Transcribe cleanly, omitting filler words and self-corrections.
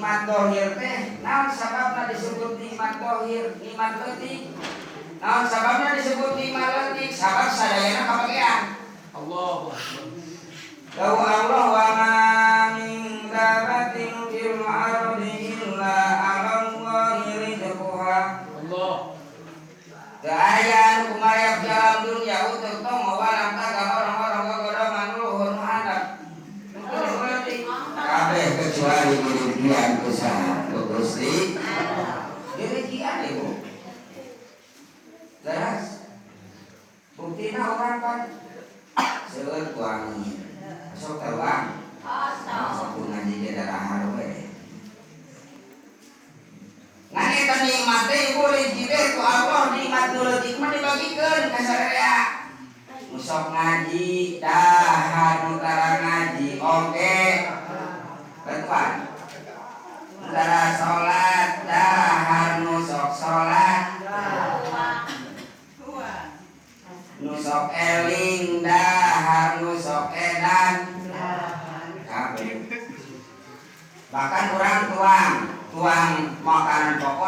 Nikmat dohir teh naon sababna disebut nikmat dohir, nikmat leutik? Naon sababna disebut nikmat leutik? Sabab sadayana kabagean. Allahu Akbar. Dawuh Allah, wa ma min dabbatin fil ardi illa 'ala Allahi rizquha. Allah. Teu aya nu kumareap di alam dunya utuh tong walang taga orang-orang gogodoman luhur nu handap. Nu teu leutik. Kabeh kecuali dirijian ku saha? Ku Gusti. Dirijian, Ibu. Leres. Buktina urang kan seueur ku angin. Sok teruang. Sok ngaji ge darahar we. Ngan eta nikmat teh, Ibu, rezeki teh ku Allah nikmat nu leutik mah dibagikeun ka sararea. Nu sok ngaji dahar, nu tara ngaji oge. Bantuan. Nu tara salat dahar, nu sok salat. Nu sok eling dahar, nu sok edan. Kabeh. Bahkan orang tuang tuang makanan pokok.